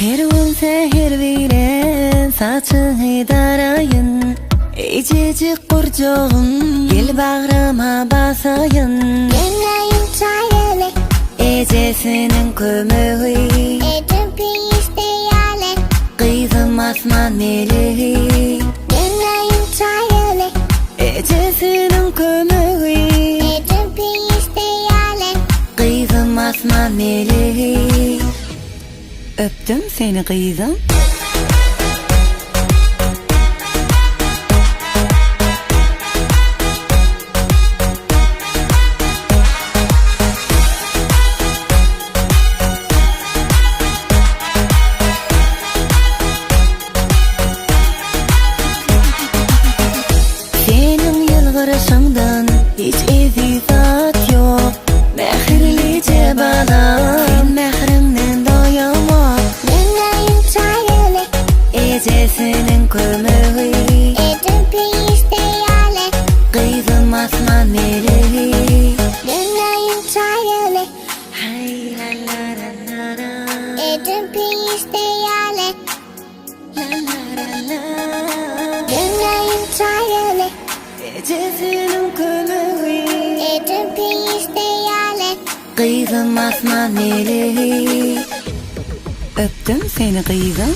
Her gün säher bilen saçyňy daraýyn Eýjejik gurjagym gel bagryma basaýyn. Demläýin çaý ele. Ejesiniň kömegi. Ejem perişde ýaly. Gyzym asman melegi. Demläýin çaý ele. Ejesiniň kömegi. Ejem perişde ýaly. Gyzym asman melegi. Öpdüm seni gyzym. Seniň ýylgyryşyňdan hiç eziz zat ýok Mähirlije balam Sen mähriňden doýamok. Demläýin çaý ele. Ejesiniň kömegi. Ejem perişde ýaly. Gyzym asman melegi. Demläýin çaý ele. Haý la la la la la. Ejem perişde ýaly. La la la la. Demläýin çaý ele. Ejesiniň kömegi. Ejem perişde ýaly. Gyzym asman melegi. Öpdüm seni gyzym.